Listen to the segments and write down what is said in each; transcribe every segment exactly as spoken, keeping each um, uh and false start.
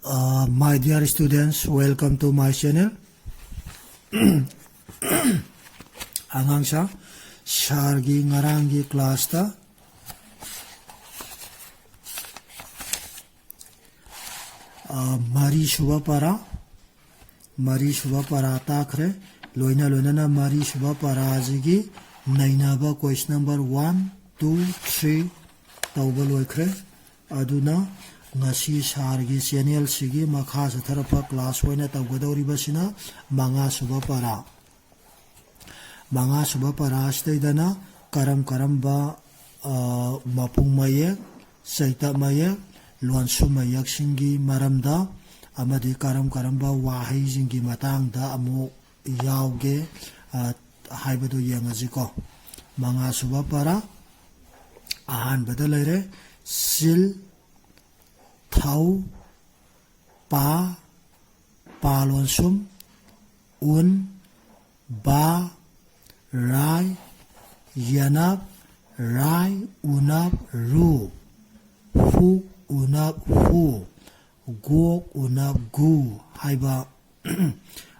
Uh, my dear students, welcome to my channel. ꯑꯉꯥꯡꯁꯥ, ꯁꯥꯔꯒꯤ ꯉꯔꯥꯡꯒꯤ ꯀ꯭ꯂꯥꯁꯇ, ꯑ, ꯃꯔꯤꯁꯨꯕ ꯄꯔꯥ, ꯃꯔꯤꯁꯨꯕ ꯄꯔꯥ ꯇꯥꯈ꯭ꯔꯦ꯫ ꯂꯣꯏꯅ ꯂꯣꯏꯅꯅ ꯃꯔꯤꯁꯨꯕ ꯄꯔꯥꯁꯤꯒꯤ ꯅꯩꯅꯕ, question number one, two, three ꯇꯧꯕ ꯂꯣꯏꯈ꯭ꯔꯦ꯫ ꯑꯗꯨꯅ ꯉꯁꯤ ꯁꯥꯔꯒꯤ ꯆꯦꯅꯦꯜꯁꯤꯒꯤ ꯃꯈꯥ ꯆꯠꯊꯔꯛꯄ ꯀ꯭ꯂꯥꯁ ꯑꯣꯏꯅ ꯇꯧꯒꯗꯧꯔꯤꯕꯁꯤꯅ ꯃꯉꯥꯁꯨꯕ ꯄꯔꯥ꯫ ꯃꯉꯥꯁꯨꯕ ꯄꯔꯥ ꯑꯁꯤꯗꯩꯗꯅ ꯀꯔꯝ ꯀꯔꯝꯕ, ꯑ, ꯃꯄꯨꯡ ꯃꯌꯦꯛ, ꯆꯩꯇꯞ ꯃꯌꯦꯛ, ꯂꯣꯟꯁꯨꯝ ꯃꯌꯦꯛꯁꯤꯡꯒꯤ ꯃꯔꯝꯗ ꯑꯃꯗꯤ ꯀꯔꯝ ꯀꯔꯝꯕ ꯋꯥꯍꯩꯁꯤꯡꯒꯤ ꯃꯇꯥꯡꯗ ꯑꯃꯨꯛ ꯌꯥꯎꯒꯦ, ꯑ, ꯍꯥꯏꯕꯗꯨ ꯌꯦꯡꯉꯁꯤꯀꯣ꯫ ꯃꯉꯥꯁꯨꯕ ꯄꯔꯥ ꯑꯍꯥꯟꯕꯗ ꯂꯩꯔꯦ꯫ ꯁꯤꯜ, ꯊꯧ, ꯄꯥ, ꯄꯥ ꯂꯣꯟꯁꯨꯝ, ꯎꯟ, ꯕꯥ, ꯔꯥꯏ, ꯌꯦꯅꯞ, ꯔꯥꯏ, ꯎꯅꯞ, ꯔꯨ, ꯐꯨꯛ, ꯎꯅꯞ, ꯍꯨ, ꯒꯣꯛ, ꯎꯅꯞ, ꯒꯨ ꯍꯥꯏꯕ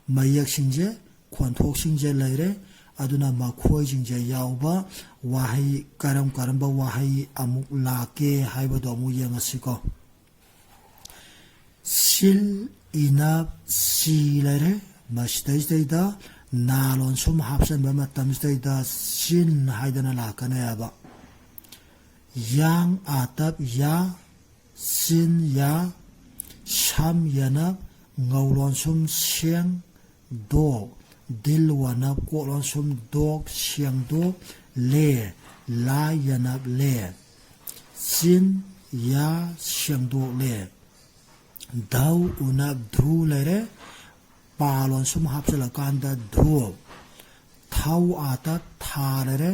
ꯃꯌꯦꯛꯁꯤꯡꯁꯦ, ꯈꯣꯟꯊꯣꯛꯁꯤꯡꯁꯦ ꯂꯩꯔꯦ꯫ ꯑꯗꯨꯅ ꯃꯈꯣꯏꯁꯤꯡꯁꯦ ꯌꯥꯎꯕ ꯋꯥꯍꯩ, ꯀꯔꯝ ꯀꯔꯝꯕ ꯋꯥꯍꯩ ꯑꯃꯨꯛ ꯂꯥꯛꯀꯦ ꯍꯥꯏꯕꯗꯣ ꯑꯃꯨꯛ ꯌꯦꯡꯉꯁꯤꯀꯣ꯫ ꯁꯤꯜ, ꯏꯅꯞ, ꯁꯤ ꯂꯩꯔꯦ꯫ ꯃꯁꯤꯗꯩꯁꯤꯗꯩꯗ ꯅꯥ ꯂꯣꯟꯁꯨꯝ ꯍꯥꯞꯆꯤꯟꯕ ꯃꯇꯝꯁꯤꯗꯩꯗ ꯁꯤꯟ ꯍꯥꯏꯗꯅ ꯂꯥꯛꯀꯅꯦꯕ꯫ ꯌꯥꯡ, ꯑꯥꯇꯞ, ꯌꯥ, ꯁꯤꯟ, ꯌꯥ, ꯁꯝ, ꯌꯦꯅꯞ, ꯉꯧ ꯂꯣꯟꯁꯨꯝ ꯁꯦꯡ, ꯗꯣꯛ, ꯗꯤꯜ ꯋꯥꯅꯞ ꯀꯣꯛ ꯂꯣꯟꯁꯨꯝ ꯗꯣꯛ, ꯁꯦꯡꯗꯣꯛ, ꯂꯦ, ꯂꯥ ꯌꯦꯅꯞ ꯂꯦ꯫ ꯆꯤꯟ, ꯌꯥ, ꯁꯦꯡꯗꯣꯛꯂꯦ꯫ ꯙꯧ, ꯎꯅꯞ, ꯙꯨ ꯂꯩꯔꯦ꯫ ꯄꯥ ꯂꯣꯟꯁꯨꯝ ꯍꯥꯞꯆꯤꯜꯂꯀꯥꯟꯗ ꯙꯨꯞ꯫ ꯊꯧ, ꯑꯥꯇꯞ, ꯊꯥ ꯂꯩꯔꯦ꯫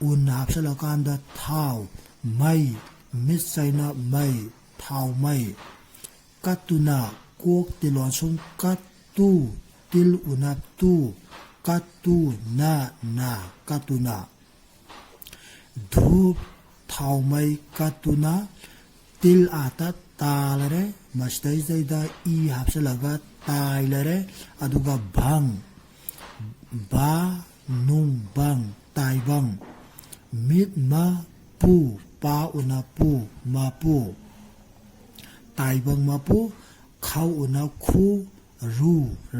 ꯎꯟ ꯍꯥꯞꯆꯤꯜꯂꯀꯥꯟꯗ ꯊꯥꯎ꯫ ꯃꯩ, ꯃꯤꯠ ꯆꯩꯅ ꯃꯩ, ꯊꯥꯎ ꯃꯩ꯫ ꯀꯠꯇꯨꯅ, ꯀꯣꯛ ꯇꯤꯜ ꯂꯣꯟꯁꯨꯝ ꯀꯠꯇꯨ, ꯇꯤꯜ ꯎꯅꯞ ꯇꯨ, ꯀꯠꯇꯨ, ꯅ, ꯅ, ꯀꯠꯇꯨꯅ꯫ ꯙꯨꯞ, ꯊꯥꯎꯃꯩ ꯀꯠꯇꯨꯅ, ꯇꯤꯜ ꯑꯥꯇ ꯇꯥ ꯂꯩꯔꯦ, ꯃꯁꯤꯗꯩꯁꯤꯗꯩꯗ ꯏ ꯍꯥꯞꯆꯤꯜꯂꯒ ꯇꯥꯏ ꯂꯩꯔꯦ, ꯑꯗꯨꯒ ꯚꯪ, ꯕꯥ ꯅꯨꯡ ꯚꯪ, ꯇꯥꯏꯕꯪ꯫ ꯃꯤꯠ ꯃ ꯄꯨ, ꯄꯥ ꯎꯅ ꯄꯨ, ꯃꯄꯨ꯫ ꯇꯥꯏꯕꯪ ꯃꯄꯨ, ꯈꯧ ꯎꯅ ꯈꯨ, ꯔꯨ,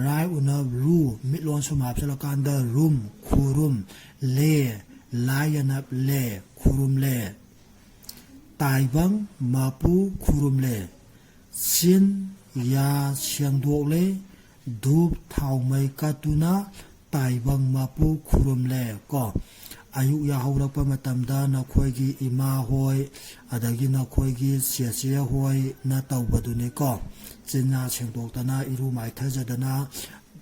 ꯔꯥꯏ ꯎꯅ ꯔꯨ, ꯃꯤꯠ ꯂꯣꯟꯁꯨꯝ ꯍꯥꯞꯆꯤꯜꯂꯀꯥꯟꯗ ꯔꯨꯝ, ꯈꯨꯔꯨꯝ, ꯂꯦ, ꯂꯥꯏ ꯌꯅꯞ ꯂꯦ, ꯈꯨꯔꯨꯝꯂꯦ꯫ ꯇꯥꯏꯕꯪ ꯃꯄꯨ ꯈꯨꯔꯨꯝꯂꯦ꯫ ꯆꯤꯟ ꯌꯥ ꯁꯦꯡꯗꯣꯛꯂꯦ꯫ ꯙꯨꯞ ꯊꯥꯎ ꯃꯩ ꯀꯠꯇꯨꯅ ꯇꯥꯏꯕꯪ ꯃꯄꯨ ꯈꯨꯔꯨꯝꯂꯦ꯫ ꯀꯣ, ꯑꯌꯨꯛ ꯌꯥꯍꯧꯔꯛꯄ ꯃꯇꯝꯗ ꯅꯈꯣꯏꯒꯤ ꯏꯃꯥ ꯍꯣꯏ, ꯑꯗꯒꯤ ꯅꯈꯣꯏꯒꯤ ꯆꯦꯆꯦ ꯍꯣꯏꯅ ꯇꯧꯕꯗꯨꯅꯤꯀꯣ꯫ ꯆꯤꯟ ꯌꯥ ꯁꯦꯡꯗꯣꯛꯇꯅ, ꯏꯔꯨ ꯃꯥꯏꯊꯖꯗꯅ,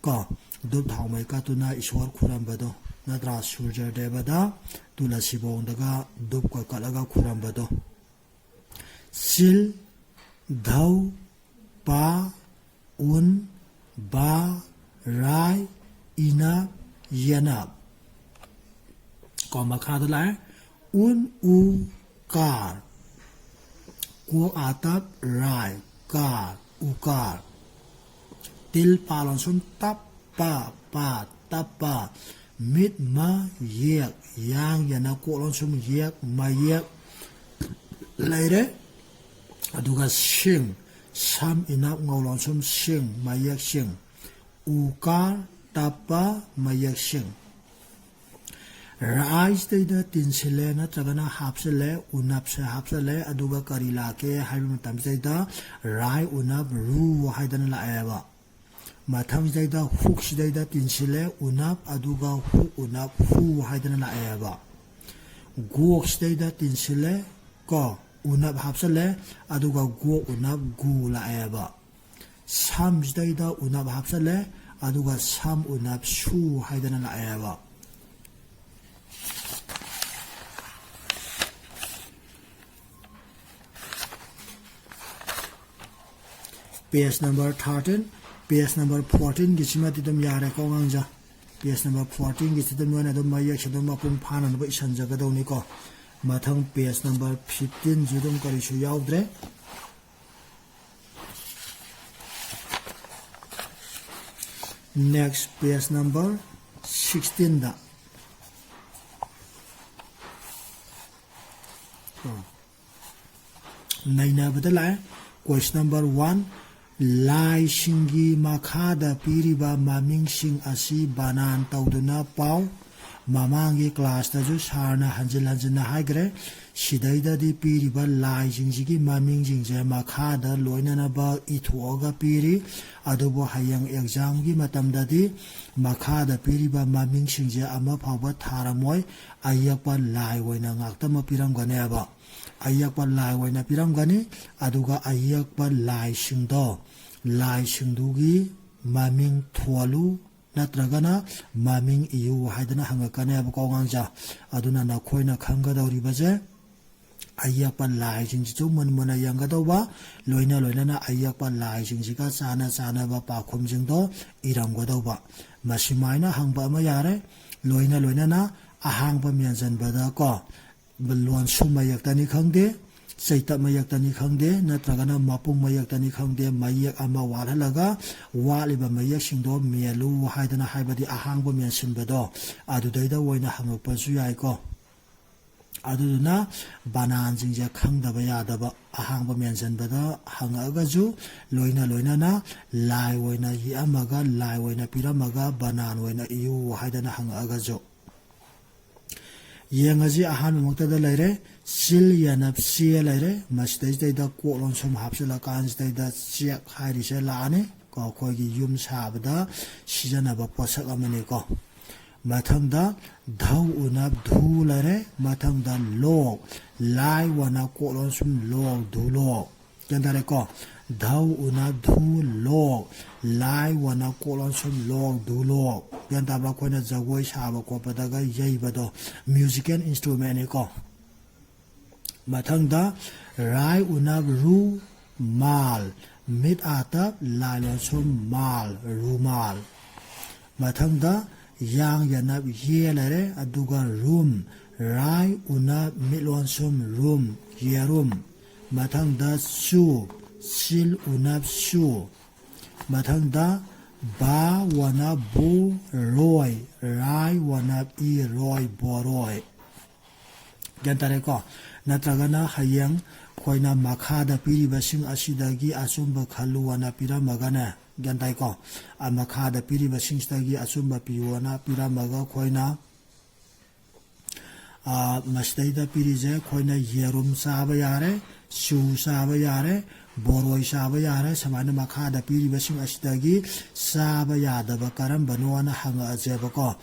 ꯀꯣ, ꯙꯨꯞ ꯊꯥꯎ ꯃꯩ ꯀꯠꯇꯨꯅ ꯏꯁꯣꯔ ꯈꯨꯔꯝꯕꯗꯣ, ꯅꯠꯇ꯭ꯔꯥ? ꯁꯨꯔꯖ ꯗꯦꯕꯗ ꯇꯨꯂꯁꯤ ꯕꯣꯡꯗꯒ ꯙꯨꯞ ꯀꯠꯂꯒ ꯈꯨꯔꯝꯕꯗꯣ꯫ ꯆꯤꯜ, ꯙꯧ, ꯄꯥ, ꯎꯟ, ꯕꯥ, ꯔꯥꯏ, ꯏꯅꯞ, ꯌꯦꯅꯞ꯫ ꯀꯣ, ꯃꯈꯥꯗ ꯂꯥꯛꯑꯦ꯫ ꯎꯟ ꯎ ꯀꯥꯔ꯫ ꯀꯣꯛ ꯑꯥꯇꯞ ꯔꯥꯏ, ꯀꯥꯔ, ꯎꯀꯥꯔ꯫ ꯇꯤꯜ ꯄꯥ ꯂꯣꯟꯁꯨꯝ ꯇꯞ ꯄ, ꯄꯥ, ꯇꯞꯄ꯫ ꯃꯤꯠ ꯃ ꯌꯦꯛ, ꯌꯥꯡ ꯌꯦꯅ ꯀꯣꯛ ꯂꯣꯟꯁꯨꯝ ꯌꯦꯛ, ꯃꯌꯦꯛ ꯂꯩꯔꯦ꯫ ꯑꯗꯨꯒ ꯁꯤꯡ, ꯁꯝ ꯏꯅꯞ ꯉꯧ ꯂꯣꯟꯁꯨꯝ ꯁꯤꯡ, ꯃꯌꯦꯛ ꯁꯤꯡ꯫ ꯎꯀꯥꯔ ꯇꯞꯄ ꯃꯌꯦꯛꯁꯤꯡ꯫ ꯔꯥꯏꯁꯤꯗꯩꯗ ꯇꯤꯟꯁꯤꯜꯂꯦ ꯅꯠꯇ꯭ꯔꯒꯅ ꯍꯥꯞꯆꯤꯜꯂꯦ, ꯎꯅꯞꯁꯦ ꯍꯥꯞꯆꯤꯜꯂꯦ, ꯑꯗꯨꯒ ꯀꯔꯤ ꯂꯥꯛꯀꯦ ꯍꯥꯏꯕ ꯃꯇꯝꯁꯤꯗꯩꯗ ꯔꯥꯏ ꯎꯅꯞ ꯔꯨ ꯍꯥꯏꯗꯅ ꯂꯥꯛꯑꯦꯕ꯫ ꯃꯊꯪꯁꯤꯗꯩꯗ ꯍꯨꯛꯁꯤꯗꯩꯗ ꯇꯤꯟꯁꯤꯜꯂꯦ, ꯎꯅꯞ, ꯑꯗꯨꯒ ꯍꯨꯛ ꯎꯅꯞ ꯍꯨ ꯍꯥꯏꯗꯅ ꯂꯥꯛꯑꯦꯕ꯫ ꯒꯣꯛꯁꯤꯗꯩꯗ ꯇꯤꯟꯁꯤꯜꯂꯦ, ꯀꯣ, ꯎꯅꯞ ꯍꯥꯞꯆꯜꯂꯦ, ꯑꯗꯨꯒ ꯒꯣꯛ ꯎꯅꯞ ꯒꯨ ꯂꯥꯛꯑꯦꯕ꯫ ꯁꯝꯁꯤꯗꯩꯗ ꯎꯅꯞ ꯍꯥꯞꯆꯜꯂꯦ, ꯑꯗꯨꯒ ꯁꯝ ꯎꯅꯞ ꯁꯨ ꯍꯥꯏꯗꯅ ꯂꯥꯛꯑꯦꯕ꯫ Page number thirteen, page number fourteenꯒꯤꯁꯤꯃꯗꯤ ꯑꯗꯨꯝ ꯌꯥꯔꯦꯀꯣ ꯑꯉꯥꯡꯁꯦ꯫ Page number fourteenꯒꯤꯁꯤꯗ ꯅꯣꯏꯅ ꯑꯗꯨꯝ ꯃꯌꯦꯛꯁꯦ ꯑꯗꯨꯝ ꯃꯄꯨꯡ ꯐꯥꯅꯅꯕ ꯏꯁꯟꯖꯒꯗꯧꯅꯤꯀꯣ꯫ ꯃꯊꯪ page number fifteen ꯁꯨ ꯑꯗꯨꯝ ꯀꯔꯤꯁꯨ ꯌꯥꯎꯗ꯭ꯔꯦ꯫ Next page number sixteen ꯗ ꯅꯩꯅꯕꯗ ꯂꯥꯛꯑꯦ꯫ Question number one, ꯂꯥꯏꯁꯤꯡꯒꯤ ꯃꯈꯥꯗ ꯄꯤꯔꯤꯕ ꯃꯃꯤꯡꯁꯤꯡ ꯑꯁꯤ ꯕꯅꯥꯟ ꯇꯧꯗꯨꯅ ꯄꯥꯎ꯫ ꯃꯃꯥꯡꯒꯤ class ꯇꯁꯨ sir ꯅ ꯍꯟꯖꯤꯟ ꯍꯟꯖꯤꯟꯅ ꯍꯥꯏꯈ꯭ꯔꯦ꯫ ꯁꯤꯗꯩꯗꯗꯤ ꯄꯤꯔꯤꯕ ꯂꯥꯏꯁꯤꯡꯁꯤꯒꯤ ꯃꯃꯤꯡꯁꯤꯡꯁꯦ ꯃꯈꯥꯗ ꯂꯣꯏꯅꯅꯕ ꯏꯊꯣꯛꯑꯒ ꯄꯤꯔꯤ꯫ ꯑꯗꯨꯕꯨ ꯍꯌꯦꯡ exam ꯒꯤ ꯃꯇꯝꯗꯗꯤ ꯃꯈꯥꯗ ꯄꯤꯔꯤꯕ ꯃꯃꯤꯡꯁꯤꯡꯁꯦ ꯑꯃ ꯐꯥꯎꯕ ꯊꯥꯔꯝꯃꯣꯏ꯫ ꯑꯌꯦꯛꯄ ꯂꯥꯏ ꯑꯣꯏꯅ ꯉꯥꯛꯇꯃꯛ ꯄꯤꯔꯝꯒꯅꯦꯕ꯫ ꯑꯌꯦꯛꯄ ꯂꯥꯏ ꯑꯣꯏꯅ ꯄꯤꯔꯝꯒꯅꯤ꯫ ꯑꯗꯨꯒ ꯑꯌꯦꯛꯄ ꯂꯥꯏꯁꯤꯡꯗꯣ, ꯂꯥꯏꯁꯤꯡꯗꯨꯒꯤ ꯃꯃꯤꯡ ꯊꯣꯜꯂꯨ ꯅꯠꯇ꯭ꯔꯒꯅ ꯃꯃꯤꯡ ꯏꯌꯨ ꯍꯥꯏꯗꯅ ꯍꯪꯉꯛꯀꯅꯦꯕꯀꯣ ꯑꯉꯥꯡꯁꯦ꯫ ꯑꯗꯨꯅ ꯅꯈꯣꯏꯅ ꯈꯪꯒꯗꯧꯔꯤꯕꯁꯦ ꯑꯌꯦꯛꯄ ꯂꯥꯏꯁꯤꯡꯁꯤꯁꯨ ꯃꯨꯟ ꯃꯨꯟꯅ ꯌꯦꯡꯒꯗꯧꯕ, ꯂꯣꯏꯅ ꯂꯣꯏꯅꯅ ꯑꯌꯦꯛꯄ ꯂꯥꯏꯁꯤꯡꯁꯤꯒ ꯆꯥꯟꯅ ꯆꯥꯟꯅꯕ ꯄꯥꯎꯈꯨꯝꯁꯤꯡꯗꯣ ꯏꯔꯝꯒꯗꯧꯕ꯫ ꯃꯁꯤꯃꯥꯏꯅ ꯍꯪꯕ ꯑꯃ ꯌꯥꯔꯦ꯫ ꯂꯣꯏꯅ ꯂꯣꯏꯅꯅ ꯑꯍꯥꯡꯕ ꯃꯦꯟꯁꯤꯟꯕꯗ ꯀꯣ, ꯂꯣꯟꯁꯨꯝ ꯃꯌꯦꯛꯇꯅꯤ ꯈꯪꯗꯦ, ꯆꯩꯇꯞ ꯃꯌꯦꯛꯇꯅꯤ ꯈꯪꯗꯦ, ꯅꯠꯇ꯭ꯔꯒꯅ ꯃꯄꯨꯡ ꯃꯌꯦꯛꯇꯅꯤ ꯈꯪꯗꯦ, ꯃꯌꯦꯛ ꯑꯃ ꯋꯥꯠꯍꯜꯂꯒ ꯋꯥꯠꯂꯤꯕ ꯃꯌꯦꯛꯁꯤꯡꯗꯣ ꯃꯦꯜꯂꯨ ꯍꯥꯏꯗꯅ, ꯍꯥꯏꯕꯗꯤ ꯑꯍꯥꯡꯕ ꯃꯦꯟꯁꯤꯟꯕꯗꯣ ꯑꯗꯨꯗꯩꯗ ꯑꯣꯏꯅ ꯍꯪꯉꯛꯄꯁꯨ ꯌꯥꯏꯀꯣ꯫ ꯑꯗꯨꯗꯨꯅ ꯕꯅꯥꯟꯁꯤꯡꯁꯦ ꯈꯪꯗꯕ ꯌꯥꯗꯕ, ꯑꯍꯥꯡꯕ ꯃꯦꯟꯁꯤꯟꯕꯗ ꯍꯪꯉꯛꯑꯒꯁꯨ ꯂꯣꯏꯅ ꯂꯣꯏꯅꯅ ꯂꯥꯏ ꯑꯣꯏꯅ ꯌꯦꯛꯑꯝꯃꯒ, ꯂꯥꯏ ꯑꯣꯏꯅ ꯄꯤꯔꯝꯃꯒ, ꯕꯅꯥꯟ ꯑꯣꯏꯅ ꯏꯌꯨ ꯍꯥꯏꯗꯅ ꯍꯪꯉꯛꯑꯒꯁꯨ꯫ ꯌꯦꯡꯉꯁꯤ, ꯑꯍꯥꯟꯕꯃꯛꯇꯗ ꯂꯩꯔꯦ, ꯆꯤꯜ ꯌꯦꯅꯞ ꯆꯦ ꯂꯩꯔꯦ꯫ ꯃꯁꯤꯗꯩꯁꯤꯗꯩꯗ ꯀꯣꯛ ꯂꯣꯟꯁꯨꯝ ꯍꯥꯞꯆꯤꯜꯂꯀꯥꯟꯁꯤꯗꯩꯗ ꯆꯦꯛ ꯍꯥꯏꯔꯤꯁꯦ ꯂꯥꯛꯑꯅꯤ ꯀꯣ, ꯑꯩꯈꯣꯏꯒꯤ ꯌꯨꯝ ꯁꯥꯕꯗ ꯁꯤꯖꯤꯟꯅꯕ ꯄꯣꯠꯁꯛ ꯑꯃꯅꯤꯀꯣ꯫ ꯃꯊꯪꯗ ꯙꯧ ꯎꯅꯞ ꯙꯨ ꯂꯩꯔꯦ꯫ ꯃꯊꯪꯗ ꯂꯣꯛ, ꯂꯥꯏ ꯋꯅ ꯀꯣꯛ ꯂꯣꯟꯁꯨꯝ ꯂꯣꯛ ꯙꯨ ꯂꯣꯛ꯫ ꯒ꯭ꯌꯥꯟ ꯇꯥꯔꯦꯀꯣ? ꯙꯧ ꯎꯅꯞ ꯙꯨ ꯂꯣꯛ, ꯂꯥꯏ ꯋꯅ ꯀꯣꯛ ꯂꯣꯟꯁꯨꯝ ꯂꯣꯛ ꯙꯨ ꯂꯣꯛ꯫ ꯒ꯭ꯌꯥꯟ ꯇꯥꯕ꯭ꯔꯥ? ꯑꯩꯈꯣꯏꯅ ꯖꯒꯣꯏ ꯁꯥꯕ ꯈꯣꯠꯄꯗꯒ ꯌꯩꯕꯗꯣ, musical instrument ꯅꯤꯀꯣ꯫ ꯃꯊꯪꯗ ꯔꯥꯏ ꯎꯅꯞ ꯔꯨ ꯃꯥꯜ, ꯃꯤꯠ ꯑꯥꯇꯞ ꯂꯥꯏ ꯂꯣꯟꯁꯨꯝ ꯃꯥꯜ, ꯔꯨꯃꯥꯜ꯫ ꯃꯊꯪꯗ ꯌꯥꯡ ꯌꯦꯅꯞ ꯌꯦ ꯂꯩꯔꯦ, ꯑꯗꯨꯒ ꯔꯨꯝ, ꯔꯥꯏ, ꯎꯅꯞ, ꯃꯤꯠꯂꯣꯟꯁꯨꯝ, ꯔꯨꯝ, ꯌꯦꯔꯨꯝ꯫ ꯃꯊꯪꯗ ꯆꯨ, ꯁꯤꯜ, ꯎꯅꯞ, ꯆꯨ꯫ ꯃꯊꯪꯗ ꯕꯥ, ꯋꯅꯞ, ꯕꯨ, ꯔꯣꯏ, ꯔꯥꯏ, ꯋꯅꯞ, ꯏ, ꯔꯣꯏ, ꯕꯣꯔꯣꯏ꯫ ꯒ꯭ꯌꯥꯟ ꯇꯥꯔꯦꯀꯣ? ꯅꯠꯇ꯭ꯔꯒꯅ ꯍꯌꯦꯡ ꯑꯩꯈꯣꯏꯅ ꯃꯈꯥꯗ ꯄꯤꯔꯤꯕꯁꯤꯡ ꯑꯁꯤꯗꯒꯤ ꯑꯆꯨꯝꯕ ꯈꯜꯂꯨ ꯑꯅ ꯄꯤꯔꯝꯃꯒꯅꯦ, ꯒ꯭ꯌꯥꯟ ꯇꯥꯏꯀꯣ? ꯑ, ꯃꯈꯥꯗ ꯄꯤꯔꯤꯕꯁꯤꯡꯁꯤꯗꯒꯤ ꯑꯆꯨꯝꯕ ꯄꯤꯌꯨ ꯑꯅ ꯄꯤꯔꯝꯃꯒ ꯑꯩꯈꯣꯏꯅ, ꯑ, ꯃꯁꯤꯗꯩꯗ ꯄꯤꯔꯤꯁꯦ ꯑꯩꯈꯣꯏꯅ ꯌꯦꯔꯨꯝ ꯆꯥꯕ ꯌꯥꯔꯦ, ꯆꯨ ꯆꯥꯕ ꯌꯥꯔꯦ, ꯕꯣꯔꯣꯏ ꯆꯥꯕ ꯌꯥꯔꯦ꯫ ꯁꯨꯃꯥꯏꯅ ꯃꯈꯥꯗ ꯄꯤꯔꯤꯕꯁꯤꯡ ꯑꯁꯤꯗꯒꯤ ꯆꯥꯕ ꯌꯥꯗꯕ ꯀꯔꯝꯕꯅꯣꯅ ꯍꯪꯉꯛꯑꯁꯦꯕꯀꯣ꯫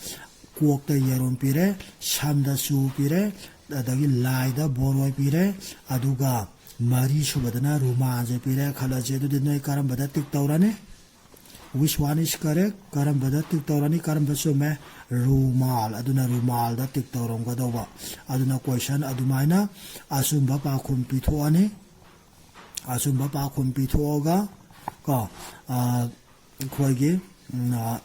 ꯀꯣꯛꯇ ꯌꯦꯔꯨꯝ ꯄꯤꯔꯦ, ꯁꯝꯗ ꯆꯨ ꯄꯤꯔꯦ, ꯑꯗꯒꯤ ꯂꯥꯏꯗ ꯕꯣꯔꯣꯏ ꯄꯤꯔꯦ, ꯑꯗꯨꯒ ꯃꯔꯤ ꯁꯨꯕꯗꯅ ꯔꯨꯃꯥꯜꯁꯦ ꯄꯤꯔꯦ ꯈꯜꯂꯁꯦ꯫ ꯑꯗꯨꯗꯤ ꯅꯣꯏ ꯀꯔꯝꯕꯗ ꯇꯤꯛ ꯇꯧꯔꯅꯤ? Which one is correct? ꯀꯔꯝꯕꯗ ꯇꯤꯛ ꯇꯧꯔꯅꯤ? ꯀꯔꯝꯕ ꯆꯨꯝꯃꯦ? ꯔꯨꯃꯥꯜ꯫ ꯑꯗꯨꯅ ꯔꯨꯃꯥꯜꯗ ꯇꯤꯛ ꯇꯧꯔꯝꯒꯗꯧꯕ꯫ ꯑꯗꯨꯅ question ꯑꯗꯨꯃꯥꯏꯅ ꯑꯆꯨꯝꯕ ꯄꯥꯎꯈꯨꯝ ꯄꯤꯊꯣꯛꯑꯅꯤ꯫ ꯑꯆꯨꯝꯕ ꯄꯥꯎꯈꯨꯝ ꯄꯤꯊꯣꯛꯑꯒ ꯀꯣ, ꯑ, ꯑꯩꯈꯣꯏꯒꯤ, ꯎꯝ, ꯑ,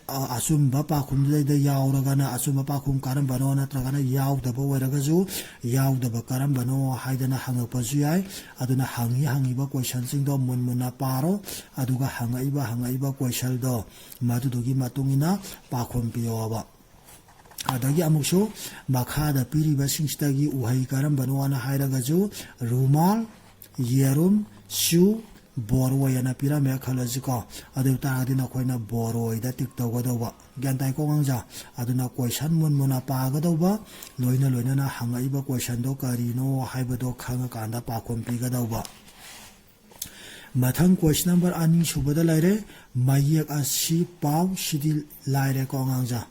ꯑ, ꯑꯆꯨꯝꯕ ꯄꯥꯎꯈꯨꯝꯗꯨꯗꯩꯗ ꯌꯥꯎꯔꯒꯅ ꯑꯆꯨꯝꯕ ꯄꯥꯎꯈꯨꯝ ꯀꯔꯝꯕꯅꯣ, ꯅꯠꯇ꯭ꯔꯒꯅ ꯌꯥꯎꯗꯕ ꯑꯣꯏꯔꯒꯁꯨ ꯌꯥꯎꯗꯕ ꯀꯔꯝꯕꯅꯣ ꯍꯥꯏꯗꯅ ꯍꯪꯉꯛꯄꯁꯨ ꯌꯥꯏ꯫ ꯑꯗꯨꯅ ꯍꯪꯉꯤ ꯍꯪꯉꯤꯕ questionꯁꯤꯡꯗꯣ ꯃꯨꯟ ꯃꯨꯟꯅ ꯄꯥꯔꯣ, ꯑꯗꯨꯒ ꯍꯪꯉꯛꯏꯕ ꯍꯪꯉꯛꯏꯕ questionꯗꯣ ꯃꯗꯨꯗꯨꯒꯤ ꯃꯇꯨꯡ ꯏꯟꯅ ꯄꯥꯎꯈꯨꯝ ꯄꯤꯌꯣꯕ꯫ ꯑꯗꯒꯤ ꯑꯃꯨꯛꯁꯨ ꯃꯈꯥꯗ ꯄꯤꯔꯤꯕꯁꯤꯡꯁꯤꯗꯒꯤ ꯎꯍꯩ ꯀꯔꯝꯕꯅꯣꯅ ꯍꯥꯏꯔꯒꯁꯨ ꯔꯨꯃꯥꯜ, ꯌꯦꯔꯨꯝ, ꯆꯨ, ꯕꯣꯔꯣꯏ ꯑꯅ ꯄꯤꯔꯝꯃꯦ ꯈꯜꯂꯁꯤꯀꯣ꯫ ꯑꯗꯨ ꯑꯣꯏ ꯇꯥꯔꯒꯗꯤ ꯅꯈꯣꯏꯅ ꯕꯣꯔꯣꯏꯗ ꯇꯤꯛ ꯇꯧꯒꯗꯧꯕ꯫ ꯒ꯭ꯌꯥꯟ ꯇꯥꯏꯀꯣ ꯑꯉꯥꯡꯁꯥ? ꯑꯗꯨꯅ question ꯃꯨꯟ ꯃꯨꯟꯅ ꯄꯥꯒꯗꯧꯕ, ꯂꯣꯏꯅ ꯂꯣꯏꯅꯅ ꯍꯪꯉꯛꯏꯕ questionꯗꯣ ꯀꯔꯤꯅꯣ ꯍꯥꯏꯕꯗꯣ ꯈꯪꯉꯀꯥꯟꯗ ꯄꯥꯎꯈꯨꯝ ꯄꯤꯒꯗꯧꯕ꯫ ꯃꯊꯪ question number ꯑꯅꯤ ꯁꯨꯕꯗ ꯂꯩꯔꯦ, ꯃꯌꯦꯛ ꯑꯁꯤ ꯄꯥꯎ, ꯁꯤꯗꯤ ꯂꯥꯏꯔꯦꯀꯣ ꯑꯉꯥꯡꯁꯥ꯫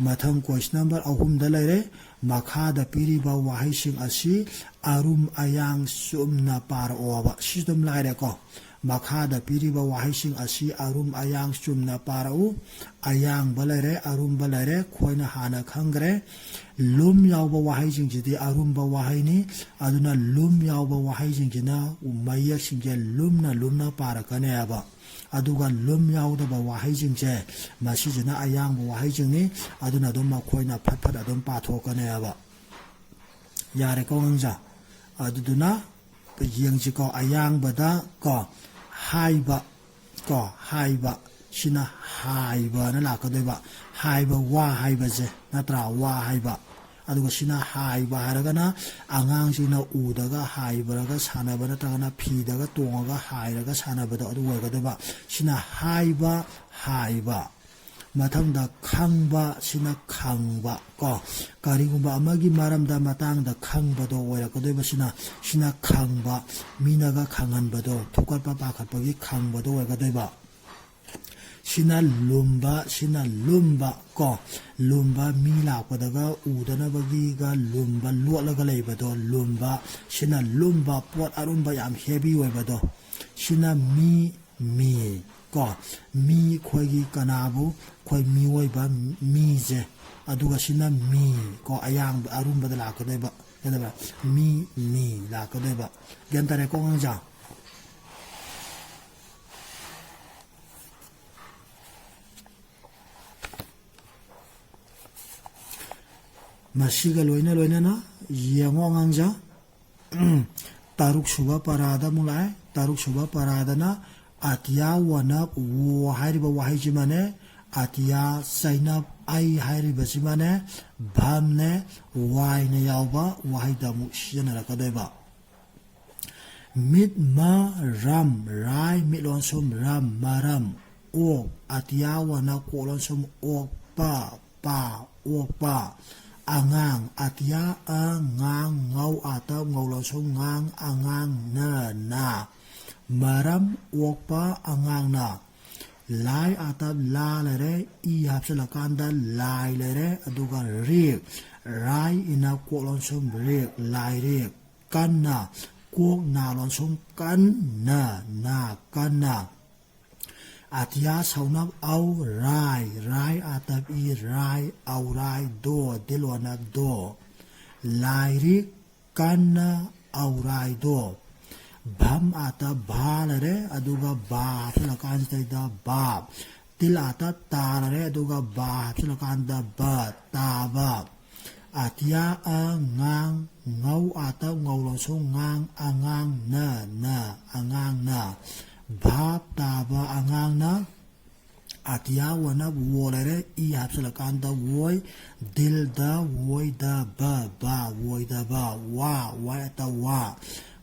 ꯃꯊꯪ question number ꯑꯍꯨꯝꯗ ꯂꯩꯔꯦ, ꯃꯈꯥꯗ ꯄꯤꯔꯤꯕ ꯋꯥꯍꯩꯁꯤꯡ ꯑꯁꯤ ꯑꯔꯨꯝ ꯑꯌꯥꯡ ꯆꯨꯝꯅ ꯄꯥꯔꯛꯑꯣꯕ꯫ ꯁꯤ ꯑꯗꯨꯝ ꯂꯥꯏꯔꯦꯀꯣ꯫ ꯃꯈꯥꯗ ꯄꯤꯔꯤꯕ ꯋꯥꯍꯩꯁꯤꯡ ꯑꯁꯤ ꯑꯔꯨꯝ ꯑꯌꯥꯡ ꯆꯨꯝꯅ ꯄꯥꯔꯛꯎ꯫ ꯑꯌꯥꯡꯕ ꯂꯩꯔꯦ, ꯑꯔꯨꯝꯕ ꯂꯩꯔꯦ, ꯑꯩꯈꯣꯏꯅ ꯍꯥꯟꯅ ꯈꯪꯈ꯭ꯔꯦ꯫ ꯂꯨꯝ ꯌꯥꯎꯕ ꯋꯥꯍꯩꯁꯤꯡꯁꯤꯗꯤ ꯑꯔꯨꯝꯕ ꯋꯥꯍꯩꯅꯤ꯫ ꯑꯗꯨꯅ ꯂꯨꯝ ꯌꯥꯎꯕ ꯋꯥꯍꯩꯁꯤꯡꯁꯤꯅ ꯃꯌꯦꯛꯁꯤꯡꯁꯦ ꯂꯨꯝꯅ ꯂꯨꯝꯅ ꯄꯥꯔꯛꯀꯅꯦꯕ꯫ ꯑꯗꯨꯒ ꯂꯨꯝ ꯌꯥꯎꯗꯕ ꯋꯥꯍꯩꯁꯤꯡꯁꯦ, ꯃꯁꯤꯁꯤꯅ ꯑꯌꯥꯡꯕ ꯋꯥꯍꯩꯁꯤꯡꯅꯤ꯫ ꯑꯗꯨꯅ ꯑꯗꯨꯝ ꯃꯈꯣꯏꯅ ꯐꯠ ꯐꯠ ꯑꯗꯨꯝ ꯄꯥꯊꯣꯛꯀꯅꯦꯕ꯫ ꯌꯥꯔꯦꯀꯣ ꯑꯉꯥꯡꯁꯥ? ꯑꯗꯨꯗꯨꯅ ꯌꯦꯡꯁꯤꯀꯣ, ꯑꯌꯥꯡꯕꯗ ꯀꯣ, ꯍꯥꯏꯕ ꯀꯣ, ꯍꯥꯏꯕ, ꯁꯤꯅ ꯍꯥꯏꯕꯅ ꯂꯥꯛꯀꯗꯣꯏꯕ꯫ ꯍꯥꯏꯕ, ꯋꯥ ꯍꯥꯏꯕꯁꯦ ꯅꯠꯇ꯭ꯔꯥ? ꯋꯥ ꯍꯥꯏꯕ꯫ ꯑꯗꯨꯒ ꯁꯤꯅ ꯍꯥꯏꯕ ꯍꯥꯏꯔꯒꯅ ꯑꯉꯥꯡꯁꯤꯡꯅ ꯎꯗꯒ ꯍꯥꯏꯕꯔꯒ ꯁꯥꯟꯅꯕ ꯅꯠꯇ꯭ꯔꯒꯅ ꯐꯤꯗꯒ ꯇꯣꯡꯉꯒ ꯍꯥꯏꯔꯒ ꯁꯥꯟꯅꯕꯗꯣ ꯑꯗꯨ ꯑꯣꯏꯒꯗꯣꯏꯕ꯫ ꯁꯤꯅ ꯍꯥꯏꯕ, ꯍꯥꯏꯕ꯫ ꯃꯊꯪꯗ ꯈꯪꯕ, ꯁꯤꯅ ꯈꯪꯕ ꯀꯣ꯫ ꯀꯔꯤꯒꯨꯝꯕ ꯑꯃꯒꯤ ꯃꯔꯝꯗ, ꯃꯇꯥꯡꯗ ꯈꯪꯕꯗꯣ ꯑꯣꯏꯔꯛꯀꯗꯣꯏꯕ꯫ ꯁꯤꯅ, ꯁꯤꯅ ꯈꯪꯕ, ꯃꯤꯅꯒ ꯈꯪꯍꯟꯕꯗꯣ, ꯊꯨꯀꯠꯄ ꯄꯥꯈꯠꯄꯒꯤ ꯈꯪꯕꯗꯣ ꯑꯣꯏꯒꯗꯣꯏꯕ꯫ ꯁꯤꯅ ꯂꯨꯝꯕ, ꯁꯤꯅ ꯂꯨꯝꯕ ꯀꯣ꯫ ꯂꯨꯝꯕ, ꯃꯤ ꯂꯥꯛꯄꯗꯒ ꯎꯗꯅꯕꯒꯤꯒ ꯂꯨꯝꯕ, ꯂꯣꯠꯂꯒ ꯂꯩꯕꯗꯣ ꯂꯨꯝꯕ꯫ ꯁꯤꯅ ꯂꯨꯝꯕ, ꯄꯣꯠ ꯑꯔꯨꯝꯕ, ꯌꯥꯝ heavy ꯑꯣꯏꯕꯗꯣ꯫ ꯁꯤꯅ ꯃꯤ, ꯃꯤ ꯀꯣ꯫ ꯃꯤ, ꯑꯩꯈꯣꯏꯒꯤ ꯀꯅꯥꯕꯨ, ꯑꯩꯈꯣꯏ ꯃꯤꯑꯣꯏꯕ, ꯃꯤꯁꯦ꯫ ꯑꯗꯨꯒ ꯁꯤꯅ ꯃꯤ ꯀꯣ, ꯑꯌꯥꯡꯕ, ꯑꯔꯨꯝꯕꯗ ꯂꯥꯛꯀꯗꯣꯏꯕ꯫ ꯀꯩꯗꯧꯕ? ꯃꯤ, ꯃꯤ ꯂꯥꯛꯀꯗꯣꯏꯕ꯫ ꯒ꯭ꯌꯥꯟ ꯇꯥꯔꯦꯀꯣ ꯑꯉꯥꯡꯁꯥ? ꯃꯁꯤꯒ ꯂꯣꯏꯅ ꯂꯣꯏꯅꯅ ꯌꯦꯡꯉꯣ ꯑꯉꯥꯡꯁꯥ꯫ ꯇꯔꯨꯛ ꯁꯨꯕ ꯄꯔꯥꯗ ꯑꯃꯨꯛ ꯂꯥꯛꯑꯦ꯫ ꯇꯔꯨꯛ ꯁꯨꯕ ꯄꯔꯥꯗꯅ ꯑꯇꯤꯌꯥ ꯋꯥꯅꯞ ꯋꯣ ꯍꯥꯏꯔꯤꯕ ꯋꯥꯍꯩꯁꯤꯃꯅꯦ, ꯑꯇꯤꯌꯥ ꯆꯩꯅꯞ ꯑꯩ ꯍꯥꯏꯔꯤꯕꯁꯤꯃꯅꯦ, ꯚꯝꯅꯦ, ꯋꯥꯏꯅ ꯌꯥꯎꯕ ꯋꯥꯍꯩꯗ ꯑꯃꯨꯛ ꯁꯤꯖꯤꯟꯅꯔꯛꯀꯗꯣꯏꯕ꯫ ꯃꯤꯠ ꯃ ꯔꯝ, ꯔꯥꯏ ꯃꯤꯠ ꯂꯣꯟꯁꯨꯝ ꯔꯝ, ꯃꯔꯝ꯫ ꯑꯣꯛ, ꯑꯇꯤꯌꯥ ꯋꯥꯅ ꯀꯣꯛ ꯂꯣꯟꯁꯨꯝ ꯑꯣꯛꯄ, ꯄꯥ, ꯑꯣꯛꯄ꯫ ꯑꯉꯥꯡ, ꯑꯇꯤꯌꯥ ꯑ ꯉꯥꯡ, ꯉꯧ ꯑꯥꯇ ꯉꯧ ꯂꯣꯟꯁꯨꯝ ꯉꯥꯡ, ꯑꯉꯥꯡ ꯅ ꯅꯥ꯫ ꯃꯔꯝ ꯑꯣꯛꯄ ꯑꯉꯥꯡꯅ꯫ ꯂꯥꯏ ꯑꯥꯇ ꯂꯥ ꯂꯩꯔꯦ, ꯏ ꯍꯥꯞꯆꯤꯜꯂꯀꯥꯟꯗ ꯂꯥꯏ ꯂꯩꯔꯦ, ꯑꯗꯨꯒ ꯔꯤꯛ, ꯔꯥꯏ ꯏꯅ ꯀꯣꯛ ꯂꯣꯟꯁꯨꯝ ꯔꯤꯛ, ꯂꯥꯏꯔꯤꯛ꯫ ꯀꯟꯅ, ꯀꯣꯛ ꯅꯥ ꯂꯣꯟꯁꯨꯝ ꯀꯟ, ꯅ, ꯅꯥ, ꯀꯟꯅ꯫ ꯑꯇꯤꯌꯥ ꯁꯧꯅꯞ ꯑꯧ ꯔꯥꯏ, ꯔꯥꯏ ꯑꯥꯇꯞ ꯏ ꯔꯥꯏ, ꯑꯧꯔꯥꯏ ꯗꯣ, ꯗꯤꯜ ꯋꯥꯅꯞ ꯗꯣ꯫ ꯂꯥꯏꯔꯤꯛ ꯀꯟꯅ ꯑꯧꯔꯥꯏꯗꯣ꯫ ꯚꯝ ꯑꯥꯇ ꯚꯥ ꯂꯩꯔꯦ, ꯑꯗꯨꯒ ꯕꯥ ꯍꯥꯞꯆꯤꯜꯂꯀꯥꯟꯁꯤꯗꯩꯗ ꯕꯥꯞ꯫ ꯇꯤꯜ ꯑꯥꯇ ꯇꯥ ꯂꯩꯔꯦ, ꯑꯗꯨꯒ ꯕꯥ ꯍꯥꯞꯆꯤꯜꯂꯀꯥꯟꯗ ꯕ, ꯇꯥꯕ꯫ ꯑꯇꯤꯌꯥ ꯑꯉꯥꯡ, ꯉꯧ ꯑꯥꯇ ꯉꯧ ꯂꯣꯟꯁꯨꯝ ꯉꯥꯡ, ꯑꯉꯥꯡꯅ, ꯅ, ꯑꯉꯥꯡꯅ꯫ ꯚꯥꯞ ꯇꯥꯕ ꯑꯉꯥꯡꯅ꯫ ꯑꯇꯤꯌꯥ ꯋꯥꯅ ꯋꯣ ꯂꯩꯔꯦ, ꯏ ꯍꯥꯞꯆꯤꯜꯂꯀꯥꯟꯗ ꯋꯣꯏ꯫ ꯗꯤꯜꯗ ꯋꯣꯏꯗꯕ, ꯕ, ꯋꯣꯏꯗꯕ꯫ ꯋꯥ, ꯋꯥꯏ ꯑꯥꯇ ꯋꯥ꯫